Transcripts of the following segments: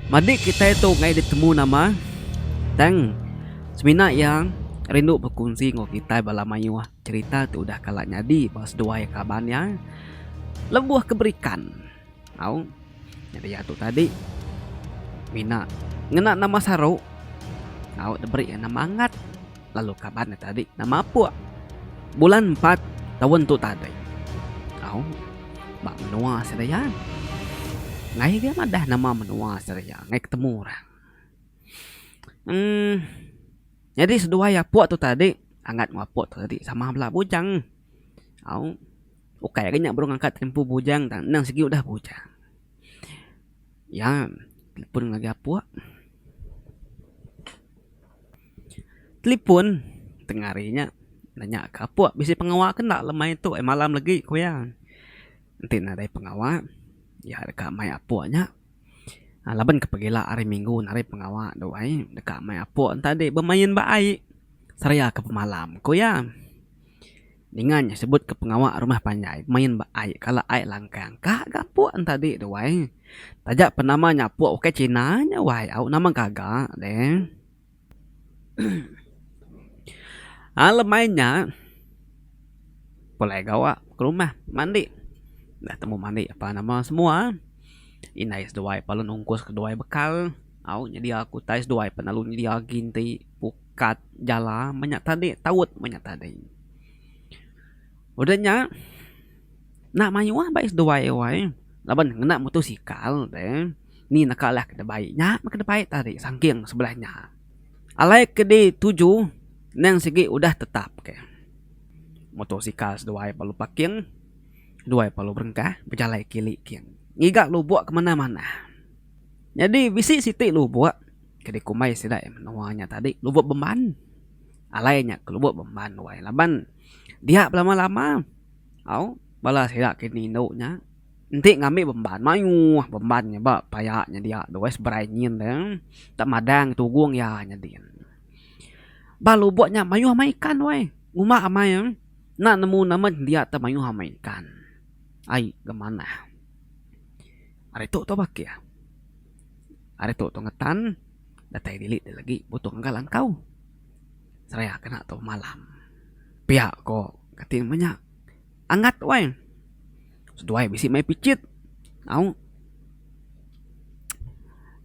Madi kitai tu ngai ditemu nama tang semina iya rindu bekunsi enggau kitai bala mayuh cherita ti udah kala nyadi ba seduai kaban iya lebuh ke berikan. Au nyadi iya tu tadi mina ngena nama saru au diberi iya nama Angat lalu kaban iya tadi nama Apuk. Bulan empat taun tu tadi au ba menua Serian. Ngai ga madah nama menua Serian ngai ketemu orang. Emm nyadi seduai Apuk tu tadi Angat enggau Apuk tu tadi sama bela bujang au. Ukai agi nya baru ngangkat empu bujang tang endang sigi udah bujang. Iya telefon ngagai apuk. Telefon tengah hari nya nanya ka apuk bisi pengawa ke enda lemai tu ai malam legi ku iya. Enti nadai pengawa iya deka mai apuk nya laban ke pegila hari minggu nadai pengawa tu ai deka mai apuk enta bemain ba ai seraya ke pemalam ku iya. Ninga nya sebut ke pengawa rumah panjai main ba ai kala ai langkang ka ga apuk entadi tu wai. Taja pen nama nya apuk ukai cina nya wai au nama gaga deh. Aa lemai nya pulai gawa ke rumah mandi dah temu mandi apa nama semua indai seduai lalu nungkus keduai bekal au nyedia ke utai seduai pen lalu nyedia ginti pukat jala meh nya tadi taut meh nya tadi. Udah nya enda mayuh bai seduai wai laban ngena motosikal deh ni naka alah ke dibai nya meh ke dibai tadi sangking sebelah nya. Alai ke dituju nang sigi udah tetap ke. Motosikal seduai perlu parking seduai perlu berengkah bejalai kili kin ngiga lubok ke manah manah. Nyadi bisi siti lubok ke dikumbai sida menua nya tadi lubok bemban. Alai nya ke lubok bemban wai laban dia belama lama au bala sida ke indu nya enti ngambi bemban mayuh bemban nya ba paya nya dia tu ai seberai nyin tu tak madang tugung iya nyadi. Ba lubok nya mayuh amai ikan wai ngumba amai enda nemu nama dia te mayuh amai ikan ai ga manah. Ari tu tau bakih ari tu tau ngetan datai dili te lagi butuh ngaga langkau. Seraya kena tu malam. Pia ko kati meh nya. Angat wai. Seduai bisi mai pichit. Au.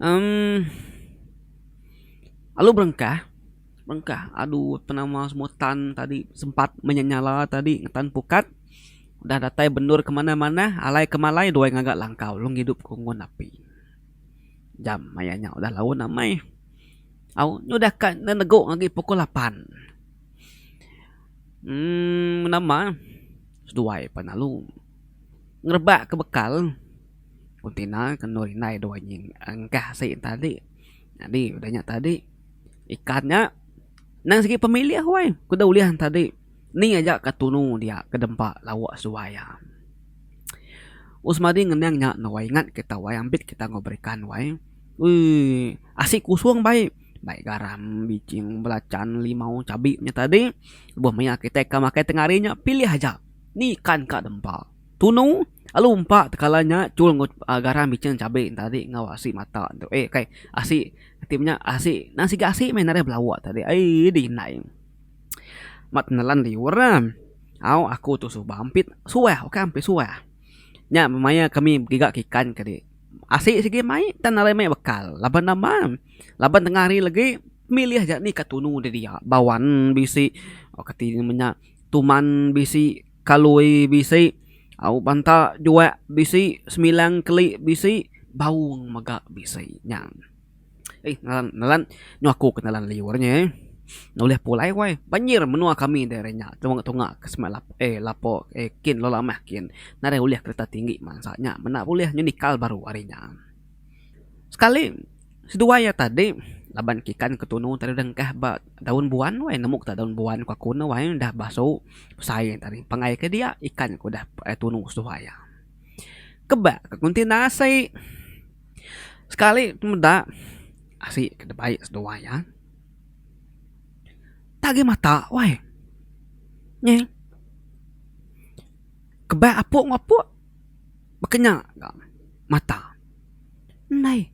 Emm lalu berengkah, berengkah adu penama semua tan tadi sempat menyala tadi ngetan pukat udah datai bendur ke manah-manah alai ke malai duai ngaga langkau lalu ngidup ke unggun api. Jam maya nya udah laun amai. Au nyudah ka nenegu agi pukul lapan. Emm nama seduai pan lalu ngerebak ke bekal container ke endur indai dua nyin engkah asi tadi. Nyadi udah nya tadi ikan nya nang sigi pemilih weh ku deh ulih tadi ni aja ka tunu dia ke dempa lauk seduai iya. Us madi ngenang nya ne wai ingat kita wai ambit kita enggau berikan wai. Ui asi kusung bai, bai garam, bicing, belacan, limau, chabi nya tadi. Lebuh maya kitai ka makai tengah hari nya pilih aja ni ikan ka dempa. Tunu lalu empa tekala nya chul enggau garam, bicing, chabi nya tadi enggau asi mata tu eh kai asi ti nya asi nang siga asi meh nadai belauk tadi aii dih indai. Mak tenelan liur ne. Au aku tu suba ampit suah ukai ampit suah. Nya maya kami begiga ke ikan ke di. Asi sigi mai tang nadai mai bekal laban nama laban tengah hari legi milih aja ni ka tunu di dia bawan bisi kati nama nya tuman bisi kalui bisi au banta juak bisi semilang keli bisi baung mega bisi nya. Eh nelan nelan nyau aku ke nelan liur nya eh. Ulih pulai wai banjir menua kami deh ari nya tunga tunga ke sema lap eh lapo eh kin lalu amah kin nadai ulih kereta tinggi mansa nya menda ulih nyu nikal baru ari nya. Sekali seduai iya tadi laban ke ikan ke tunu tadi udah engkah ba daun buan wai nemu kita daun buan ku aku ne wai dah basu besai tadi pangai ke dia ikan ke udah tunu seduai iya. Kebak ke kuntina asi. Sekali tu meda asi ke dibai seduai iya. Tak agi mata wai. Nyeh. Kebak apuk enggau apuk baka nya ga mata. Endai.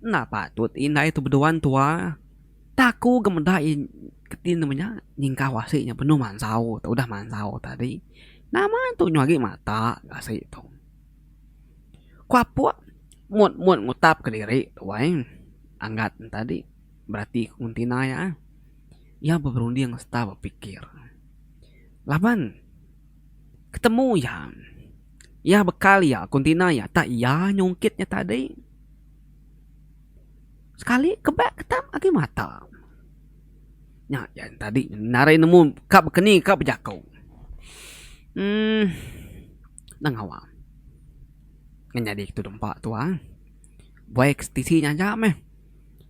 Enda patut indai tu beduan tua. Tak aku ga meda iya keti nama nya nyingkau asi nya benung mansau udah mansau tadi. Nama tu nyu agi mata asi tu. Ku apuk mut mut ngutap kediri tu ai anggat ne tadi berati ku tina iya. Iya berunding sereta bepikir laban ketemu iya, iya bekal iya kontina iya tak iya nyungkit nya tadi. Sekali ke ba ketam agi mata. Nya iya tadi narai nemu ka bekeni ka bejaku. Uhh nang ngawa nyadi ke dempa tuan buai ke tisi nya aja meh.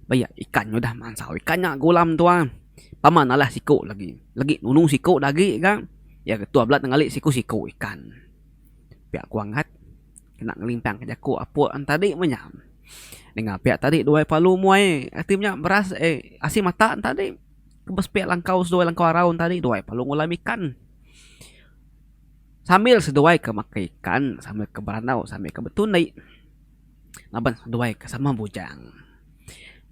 Ba iya ikan nya udah mansau ikan nya gulam tuan pama nalah siku lagi lagi nunu siku da agi ga iya ketua bala ngali siku siku ikan. Pia ku angat kena ngelimpang ka jaku apu tadi meh nya. Ninga pia tadi duai palu muai ati meh nya beras eh asi mata ne tadi. Ke sepik langkau seduai langkau arau ne tadi duai palu ngulam ikan. Sambil seduai ke makai ikan sambil ke berandau sambil ke betundi laban seduai ke sama bujang.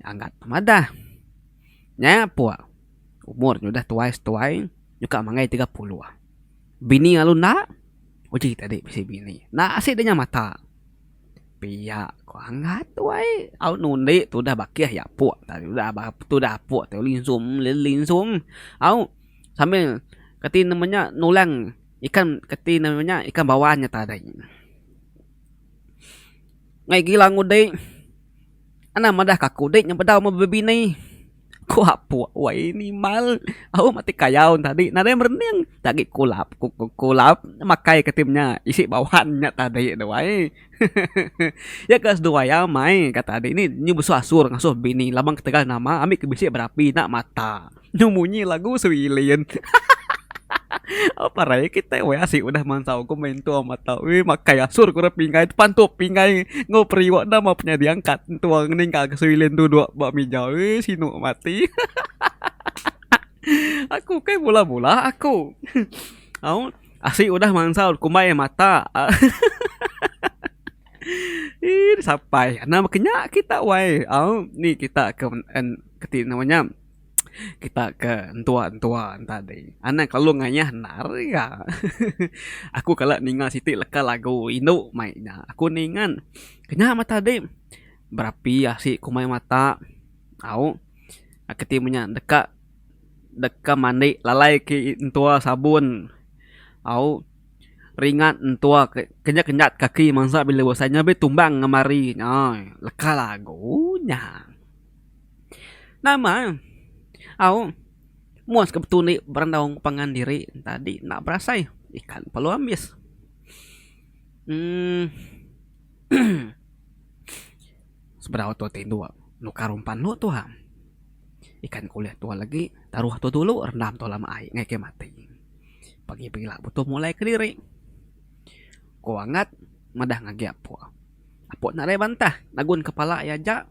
Anggat madah nya puk umur nya udah tuai setuai nyuka manggai 30. Bini lalu enda uji tadi bisi bini enda asi dinya mata. Pia ko Anggat wai au nundi tudah bakih iya apuk tadi udah tudah apuk ti linsum linsum au sambil keti nama nya nulang ikan keti nama nya ikan bawan nya tadi. Ngai gila ngudi anang madah ka aku dik nyebedau meh bebini. Ku apuk wai nimbal au mati kayau ne tadi nadai merening agi kulap ku kulap makai ke ti nya isi bawan nya tadi tu ai hehehe iya ke seduai amai ka tadi ni nyu besu asur ngasuh bini laban ketegal nama ami ke bisi berapi enda mata nyu munyi lagu suilin hahaha parai kitai wai asi udah mansau ku mentua mata weh makai asur ku orang pinggai tepantup pinggai enggau periuk enda meh penyadi angkat entua ninggal ke suilin duduk ba mija weh sinu mati hahaha aku kai bula bula aku au asi udah mansau kumbai mata hahaha ii sapai anang baka nya kita wai au ni kita ke keti nama nya. Kita ke entua entua enta deh anang kelalu ngayah endar ga aku kala ninga siti leka lagu indu mai nya aku ningan kenya meh tadi berapi asi kumai mata au keti meh nya deka deka mandi lalai ke entua sabun au ringat entua kenyat kenyat kaki mansa bila besai nya be tumbang ngemari nya leka lagu nya. Nama au muas ke betundi berandau enggau pangan diri tadi enda berasai ikan perlu ambis uhh sebedau tu tinduk nukar umpan lu tuha ikan ke ulih tuha lagi taruh tu dulu rendam tu lama ai ngagai mati. Pagi pila butuh mulai kediri ku angat madah ngagai apuk. Apuk nadai bantah nagun kepala iya aja.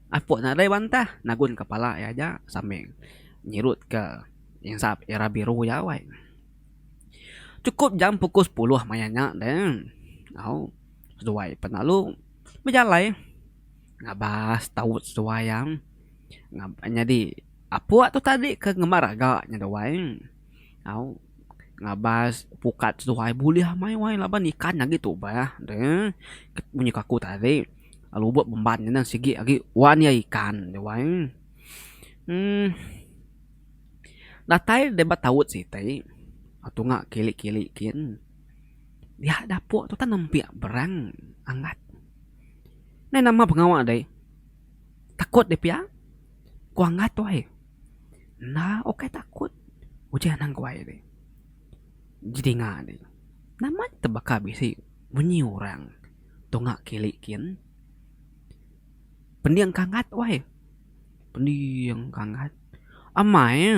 Apuk nadai bantah nagun kepala iya aja sambil nyirut ke insap era biru iya wai. Chukup jam pukul sepuluh maya nya deh au seduai pan lalu bejalai ngabas taut seduai iya nyadi apuk tu tadi ke ngembar aga nya wai. Au ngabas pukat seduai bulih amai wai laban ikan agi tubah deh munyi ku aku tadi lubok bemban ne sigi agi wan iya ikan ne wai uhh datai deh ba taut siti tunga kili kili kin dia dapur tu tan nempik berang angat neh nama pengawa deh takut deh pia ku angat wai. Enda ukai takut uji anang guai ti didinga ti. Nama ti baka bisi munyi orang tunga kili kin. Pending kangat wai pending kangat amai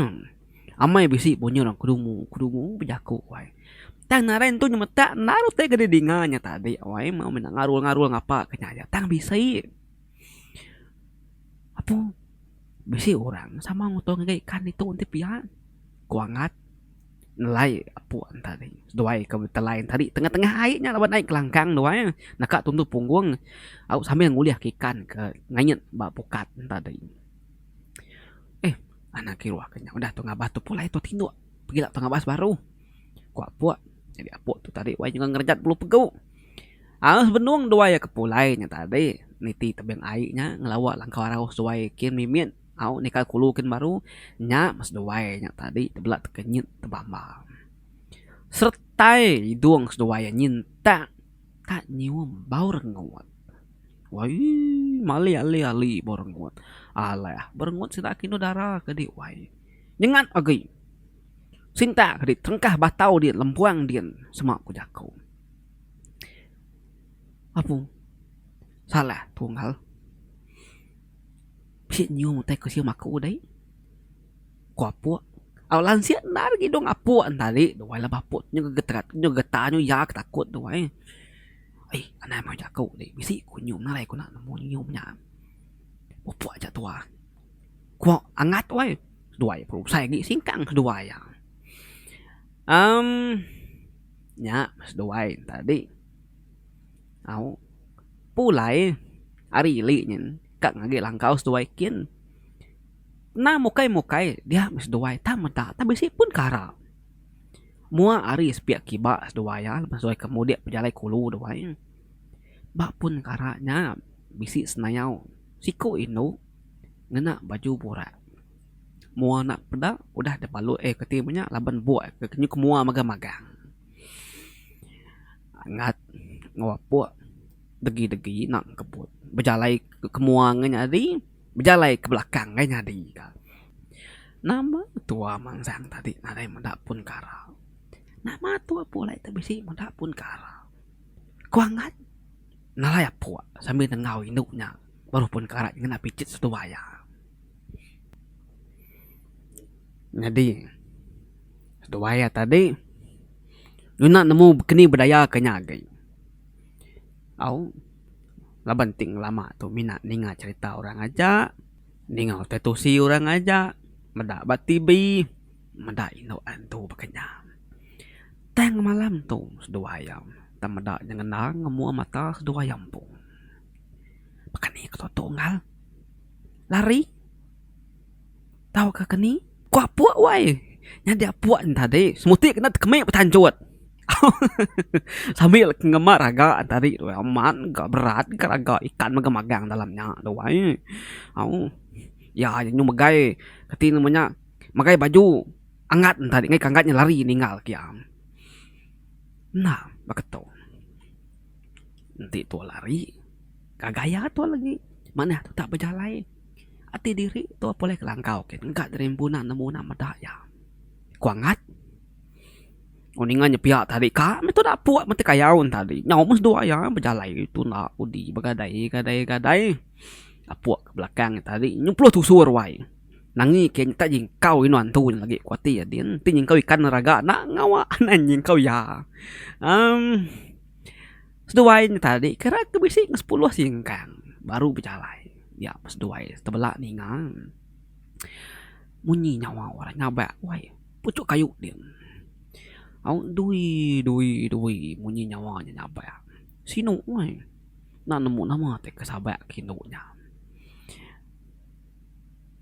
amai bisi munyi orang kudungu kudungu bejaku wai. Tang nadai nentu nyemetak enda utai ke didinga nya tadi wai meh mina ngarul ngarul ngapa ke nya aja tang bisi. Apu. Bisi orang sama ngutung ngagai ikan ditu enti pia, ku Angat. Nelai apuk tadi seduai ke betelai tadi tengah-tengah ai nya laban ai kelangkang duai naka tundu punggung au sambil ngulih ke ikan ke ngayit ba pukat tadi. Eh anak kiruh ke nya udah tu ngabas tu pulai tu tinduk pegila tu ngabas baru ku apuk. Jadi apuk tu tadi wai nyengah ngerejat bulu pegu. Aus benung duai ke pulai nya tadi niti tebing ai nya ngelawa langkau arau seduai kin mimit au nikal kulu kin baru nya meh seduai nya tadi tebela tekenyit tebamba. Seretai idung seduai nyintak ka nyium bau rengut. Waii mali ali ali bau rengut. Alai ah bau rengut sida ke indu dara ke di wai. Nyengat agi. Sintak ke di terengkah batau din lempuang din sema ku jaku. Apu. Salah tunggal. Bisi nyium utai ke sium aku deh. Ku apuk. Au lansik endar ngidung apuk entali duai laban apuk nyu gegetar nyu getar nyu iya ke takut duai. Aih anang meh jaku deh bisi ku nyium nadai ku enda nemu nyium nya. Mupuk aja tuah. Ku angat wai seduai berusai agi singkang seduai iya. Emm. Nya seduai tadi au pulai ari ili nyin ka ngagi langkau seduai kin. Enda mukai mukai dia meh seduai tang meda tang bisi pun kara. Mua ari sepiak kiba seduai iya lebuh seduai ke mudik pejalai kulu duai. Ba pun kara nya bisi senayau siku indu ngena baju burak. Mua enda peda udah dibalut eh keti meh nya laban buk ke nyau ke mua magang-magang. Angat enggau apuk degi-degi enda engkebut bejalai ke mua enggau nyadi bejalai ke belakang enggau nyadi ka. Nama tua mansang tadi nadai meda pun kara. Nama tua pulai te bisi meda pun kara. Ku angat nalai apuk sambil nenggau indu nya baru pun kara ngena pichit seduai iya. Nyadi seduai iya tadi ngena nemu keni bedaya ke nya agi. Au laban ti ngelama tu mina ninga cherita orang aja, ninga utai tusi orang aja, meda ba TV, meda indu antu baka nya. Tang malam tu seduai iya tang meda nyengenda ngemua mata seduai iya empu. Baka ni ku tunggal. Lari tauka ke ni ku apuk wai nyadi apuk ne tadi semuti kena tekemi betanchut sambil ke ngema raga tadi tu amat ga berat ga raga ikan mega magang dalam nya tu ai au iya nyu megai reti ne nya megai baju angat ne tadi ngai ke angat nya lari ninggal ke iya. Enda baka tu enti tu lari. Ka gaya tu lagi manah tu tak bejalai ati diri tu pulai ke langkau ke engka diri empu enda nemu enda meda iya. Ku angat ku ninga nyepia tadi ka meh tu dapuk meh kayau ne tadi nyau meh seduai iya bejalai tunda udi begadai gadai gadai apuk ke belakang ne tadi nyumpuluh tusur wai nangi ke nyata jingkau inu antu ne lagi ku ati adin ti nyingkau ikan raga enda ngawa nan nyingkau iya uhh. Seduai nya tadi kira ke bisi ngan sepuluh singkang baru bejalai dia seduai tebela ninga munyi nyawa orang nyabak wai puchuk kayu din. Au dui dui dui munyi nyawa nya nyabak sinu wai enda nemu nama ti ke sabak ke indu nya.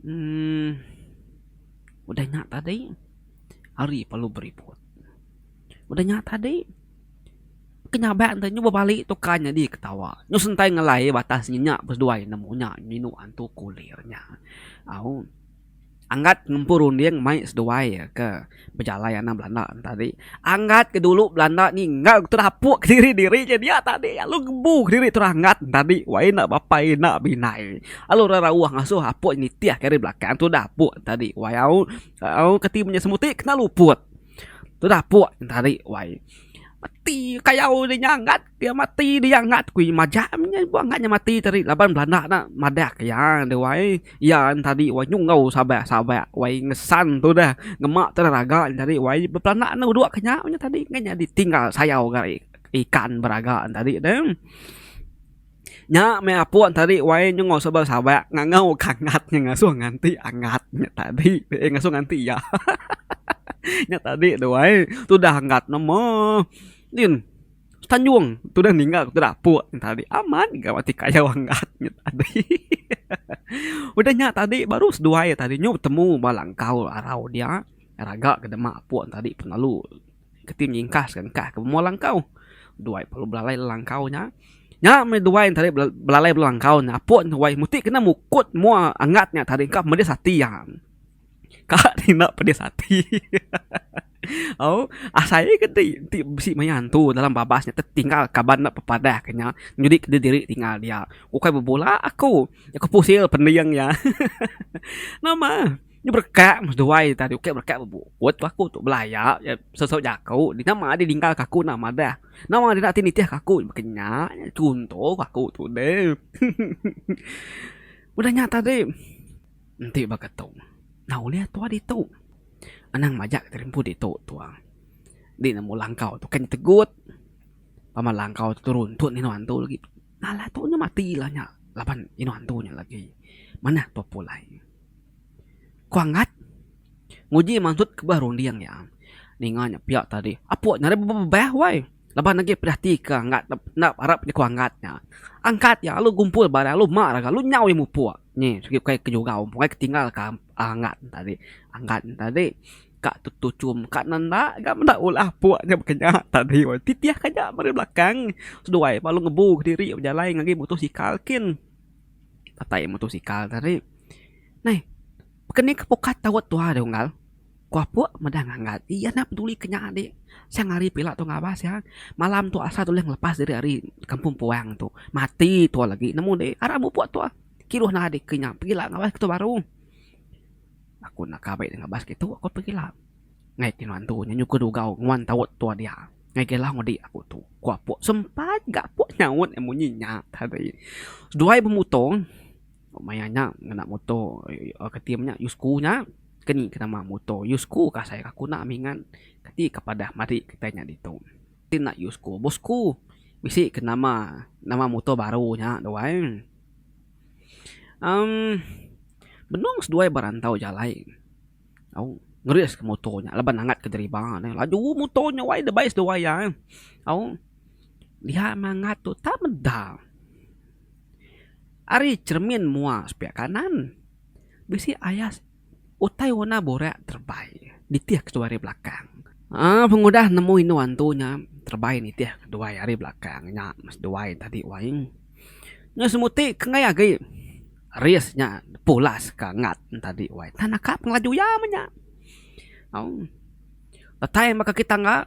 Uhh udah nya tadi hari perlu beribut. Udah nya tadi. Ke nyabak enta nyu bebali tukar nyadi ketawa. Nyu sentai ngelai batas nginya beseduai nemu nya nyinuk antu kulir nya. Au Anggat ngempu runding mai seduai ke bejalai anang belanda tadi. Anggat ke dulu belanda ninggal ke terapuk kediri diri nya dia tadi lalu ngembu kediri terus Anggat tadi wai enda bapai enda binai. Lalu rerauh ngasuh apuk nitih ke ari belakang tudah apuk tadi wai au au keti menya semuti kena luput. Tudah apuk tadi wai. Mati kayau dia nya anggat dia mati dia anggat ku majak meh nya anggat nya mati tadi laban belanda ne madah ke iya deh wai iya ne tadi wai nyungau sabak sabak wai ngesan tudah ngema tudah raga ne tadi wai belanda ne udok ke nya nya tadi ngan nyadi tinggal sayau ga ikan beraga ne tadi deh. Nya meh apuk tadi wai nyengok sebal sabak ngangau ke angat nya ngasuh nganti angat nya tadi eh ngasuh nganti iya. Nya tadi tu ai tudah anggat nama din Tanjung tudah ninggal tudah apuk nya tadi amat ga mati kayau anggat nya tadi. Udah nya tadi baru seduai tadi nyu betemu ba langkau arau dia raga ke dema apuk tadi pelalu keti nyingkas ke engkah ke menua langkau. Duai perlu belalai langkau nya. Nya meh duai tadi belalai ba langkau nya apuk nya wai muti kena mukut mua anggat nya tadi engka medis ati iya. Ka ti enda pedis ati. Au asai ke ti ti bisi maya antu dalam babas nya tetinggal kaban enda pepadah ke nya nyadi ke diri tinggal dia. Ukai bebula aku aku pusil pending iya. Nama nya berekak meh seduai tadi ukai berekak bebukut ku aku tu belaya sesau jaku nama dih ninggal ka aku enda madah. Nama dih enda ti nitih ka aku baka nya chunto ku aku tu deh. Udah nya tadi. Enti baka tu, enda ulih tua ditu. Anang majak ke rimpu ditu tua. Enti nemu langkau tu kan tegut. Pama langkau tu runtut inu antu lagi. Alah tu nya mati lah nya laban inu antu nya lagi. Manah tua pulai. Ku Anggat nguji mansut ke bah runding iya. Ninga nya pia tadi, apuk nya bebebah wai. Laban agi pedih ati ke anggat enda arap jaku anggat nya. Angkat iya lalu gumpul barang lalu ma raga lalu nyau iya mupuk. Nyi sigi ukai ke jugau ukai ke tinggal ka anggat ne tadi. Anggat ne tadi ka tetuchum ka ne enda ga meda ulah apuk nya baka nya tadi. Titih ka aja meri belakang seduai lalu ngebu kediri bejalai ngagai motosikal kin. Datai motosikal tadi neh baka ni ke pukat taut tuah deh unggal. Ku apuk meda nganggat. Iya enda peduli ke nya adi. Siang hari pila tu ngabas iya. Malam tu asal ulih ngelepas diri ari kampung puang tu. Mati tua lagi nemu di arap mupuk tua. Kiruh enda adi ke nya pegila ngabas ke tu baru. Aku enda ka bai ngabas ke tu aku pegila. Ngai ti nuan tu nya nyukur dugau nguan taut tua dia. Ngai gila ngudi aku tu. Ku apuk sempat ga apuk nyaut munyi nya tadi. Seduai bemutung. Maya nya ngena muto keti menya yusku nya keni ke nama muto yusku ka asai aku enda mingat keti ka padah madi kitai nya ditu. Ti enda yusku bosku bisi ke nama nama muto baru nya tu ai. Emm benung seduai berantau jalai au ngeris ke muto nya laban angat ke deriba ne laju muto nya wai dibai seduai iya au dia mangat tu tak meda. Ari cheremin mua sepiak kanan, bisi ayas utai warna burak terebai nitih keduai ari belakang. Aaa pengudah nemu indu antu nya terebai nitih keduai ari belakang nya seduai tadi wai. Nya semuti ke enggai agi ris nya pulas ka angat tadi wai. Tan naka pengelaju iya meh nya. Au. Datai meh kaki tangga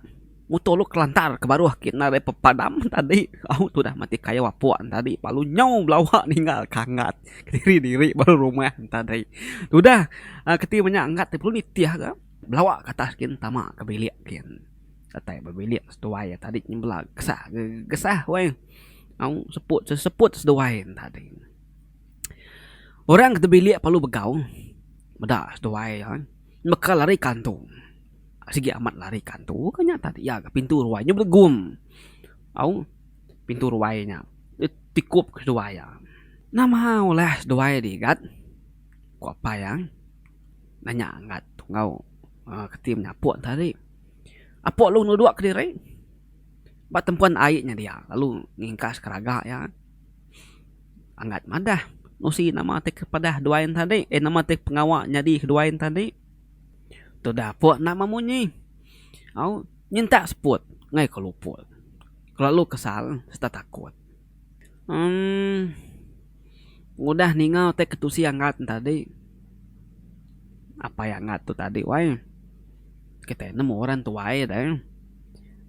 muto lu kelantar ke baruh agi enda deh pepadam tadi au tudah mati kayau apuk tadi lalu nyau belawa ninggal ke angat kediri diri baru rumah tadi. Tudah uhh keti meh nya angat ti perlu nitih ga belawa ke atas gin tama ke bilik gin. Datai ba bilik seduai tadi nyebela gesah gesah weh au seput seput seduai tadi. Orang ke bilik perlu begau meda seduai Meka lari ke antu. Sigi amat lari ke antu ke nya tadi iya ga pintu ruai nya belegum. Au pintu ruai nya tikup ke seduai iya. Nama ulah seduai digat ku apai iya nanya anggat enggau uhh keti menyapuk tadi. Apuk lu nuduk kediri ba tempuan ai nya dia lalu ngingkas ke raga iya. Anggat madah nusi nama ti ke padah duai ne tadi eh nama ti pengawa nyadi ke duai ne tadi. Tudah pok enda memunyi au nyintak seput ngaih ke luput kelalu kesal serta takut. Emm udah ninga utai ke tusi Anggat ne tadi apai Anggat tu tadi wai kitai nemu orang tuai deh.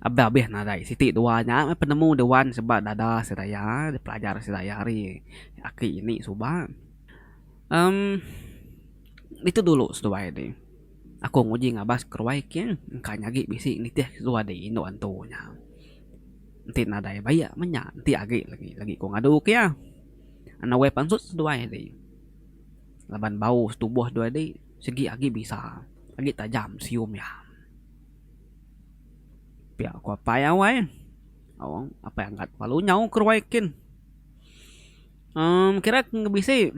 Abih abih nadai siti dua nya meh penemu dewan seba dada sida iya pelajar sida iya ari aki ini suba emm ditu dulu seduai ti aku nguji ngabas keruai kin engka nya agi bisi nitih seduai di indu antu nya enti nadai baik meh nya enti agi lagi lagi ku ngadu ke iya anu weh pansut seduai ti laban bau setubuh seduai ti sigi agi bisa agi tajam sium iya. Pia ku apai awai. Au apai angkat lalu nyau ke ruai kin. Emm kira ke bisi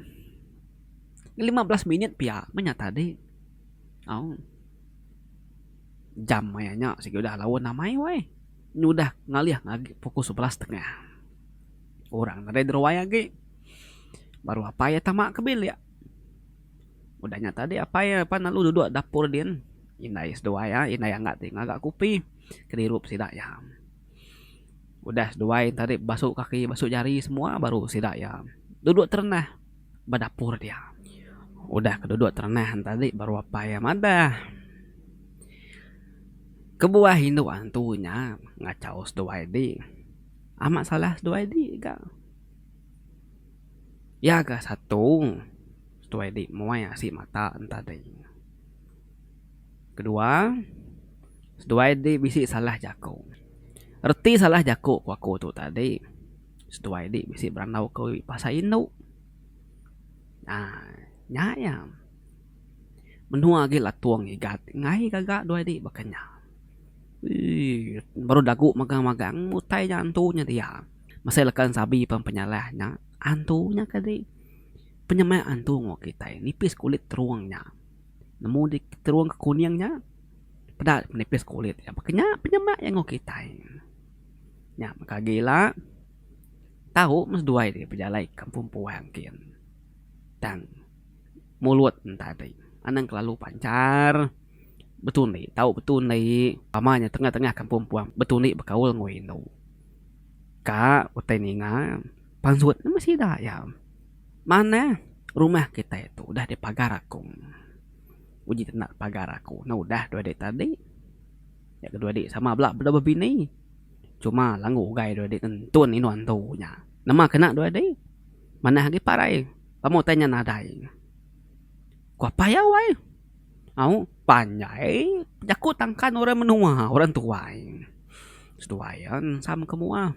15 minit pia meh nya tadi. Au. Jam maya nya sigi udah laun amai wai. Nyudah ngalih agi pukul 11 setengah. Orang nadai deruai agi. Baru apai iya tama ke bilik. Udah nya tadi apai iya pan lalu duduk dapur din. Indai seduai iya, indai anggat ti ngaga kupi ke dirup sida iya. Udah seduai tadi basu kaki basu jari semua baru sida iya duduk terenah ba dapur dia. Udah ke duduk terenah tadi baru apai iya madah. Kebuah indu antu nya ngachau seduai di amat salah seduai di ga. Iya ga satu seduai di muai asi mata enta dei. Kedua seduai di bisi salah jaku. Reti salah jaku ku aku tu tadi seduai di bisi berandau ke pasal indu. Aaa nya iya menua agi latung igat enggai gaga duai di baka nya. Eii baru dagu magang-magang utai nya antu nya dia. Mesai leka ensabi pan penyalah nya antu nya kadi. Penyemak antu enggau kitai nipis kulit terung nya. Nemu di terung ke kuning nya peda nipis kulit iya. Baka nya penyemak iya enggau kitai. Nya mega agi ila tau meh seduai ti bejalai kampung puang kin. Tang mulut enta ti anang kelalu panchar betundi tau betundi pama nya tengah-tengah kampung puang betundi bekaul enggau indu. Ka utai ninga pansut meh sida iya. Manah rumah kitai tu udah dipagar aku. Uji ti enda pagar aku ne udah dua adi tadi. Nya ke dua adi sama bela bela bebini. Cuma langgu ugai dua adi nentun indu antu nya. Nama kena dua adi manah agi parai pama utai nya nadai. Ku apai iya wai. Au panjai jaku tangkan orang menua orang tuai. Seduai iya ensam ke mua.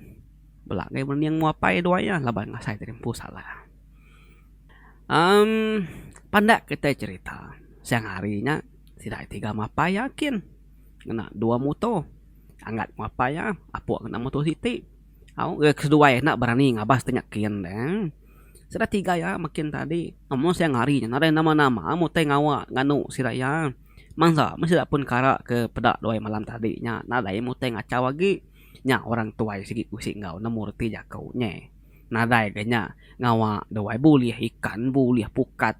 Bela ngagai merening mua apai duai iya laban ngasai diri empu salah. Emm pandak kitai cherita siang hari nya sida tiga mapai iya kin ngena dua muto. Anggat mapai iya apok ngena muto siti. Au seduai enda berani ngabas ti nya kin deh. Sida tiga iya makin tadi amu siang hari nya nadai nama nama mutai ngawa nganu sida iya. Mansa meh sida pun kara ke peda duai malam tadi nya nadai mutai ngachau agi. Nya orang tuai sigi bisi enggau nemu reti jaku nye. Nadai ga nya ngawa duai bulih ikan bulih pukat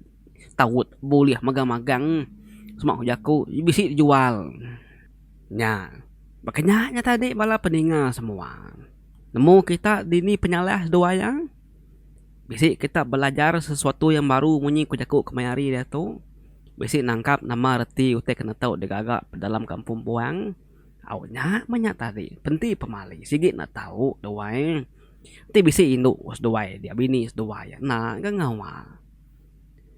taut bulih magang magang sema ku jaku bisi dijual. Nya baka nya nya tadi bala peninga semua. Nemu kita dini penyalah seduai iya. Bisi kita belajar sesuatu yang baru munyi ku jaku kemaya hari diatu. Bisi nangkap nama reti utai ke netu digaga dalam kampung puang. Au nya meh nya tadi penti pemali sigi enda tau duai. Enti bisi indu seduai dia bini seduai enda ga ngawa.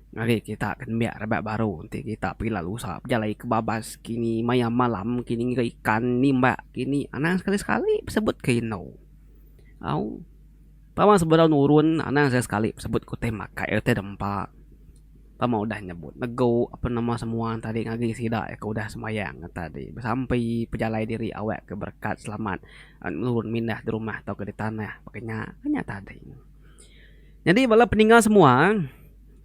Ngagai kita ke nembiak rebak baru enti kita pila lusa bejalai ke babas kini maya malam kini ngiga ikan nimbak kini anang sekali sekali besebut ke indu. Au. Pama sebedau nurun anang sekali sekali sebut ku utai makai utai dempa. Pama udah nyebut negu ape nama semua tadi ngagai sida ke udah sembahyang tadi besampi pejalai diri awak ke berekat selamat nurun mindah di rumah tauka di tanah baka nya nya tadi. Nyadi bala peninga semua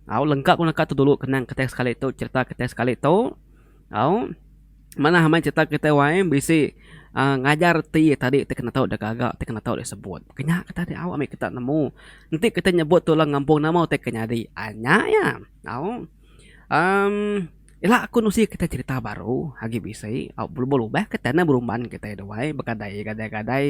au lengka ku naka tu dulu kenang kitai sekali tu cerita kitai sekali tu au. Manah amai cerita kitai wai bisi uhh ngajar reti tadi ti kena tau da gaga ti kena tau disebut. Ke nya kita ti au ami kita nemu. Enti kita nyebut tu lalu ngampung nama utai ke nyadi uhh nya iya au uhh ila aku nusi kita cerita baru agi bisi au belubah lubah kita enda berumban kitai tu ai begadai gadai gadai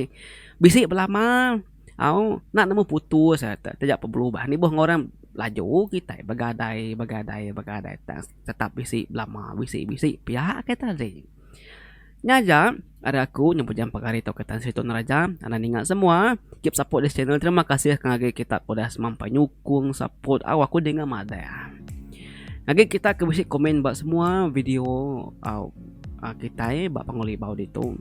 bisi belama au enda nemu putus taja pun belubah nibuh enggau orang laju kitai begadai begadai begadai tang. Tetap bisi belama bisi bisi pia ke tadi. Nya aja ari aku nyebut jam pegari tauka Tan Sri Tun Raja anang ninga semua keep support this channel terima kasih ke ngagai kita ke udah semampai nyukung support au aku dinga madah. Ngagai kita ke bisi komen ba semua video au kitai ba Panggau Libau ditu.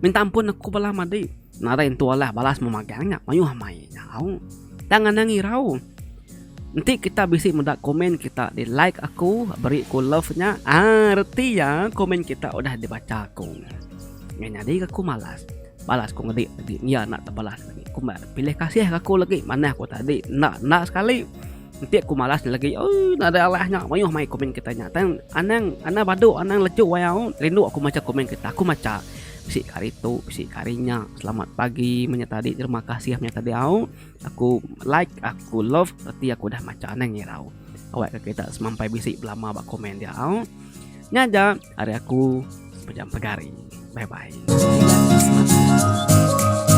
Minta ampun aku bala madi. Nadai entu alah balas memagang nya mayuh amai nya au. Tang anang irau. Enti kita bisi meda komen kita di like aku beri ku love nya aaa reti iya komen kita udah dibacha aku. Ngai nyadi ka aku malas. Balas ku ngedi agi iya enda tebalas lagi. Ku meh pilih kasih ka aku lagi manah ku tadi enda enda sekali. Enti aku malas ne lagi ooh nadai alah nya mayuh mai komen kita nya tang anang anang badu anang leju wai au rindu aku macha komen kita aku macha bisi ke hari tu bisi ke hari nya selamat pagi menya tadi terima kasih menya tadi au aku like aku love reti aku udah macha anang irau awak ka kita semampai bisi belama ba komen dia au nya aja ari aku pejam pegari bye bye.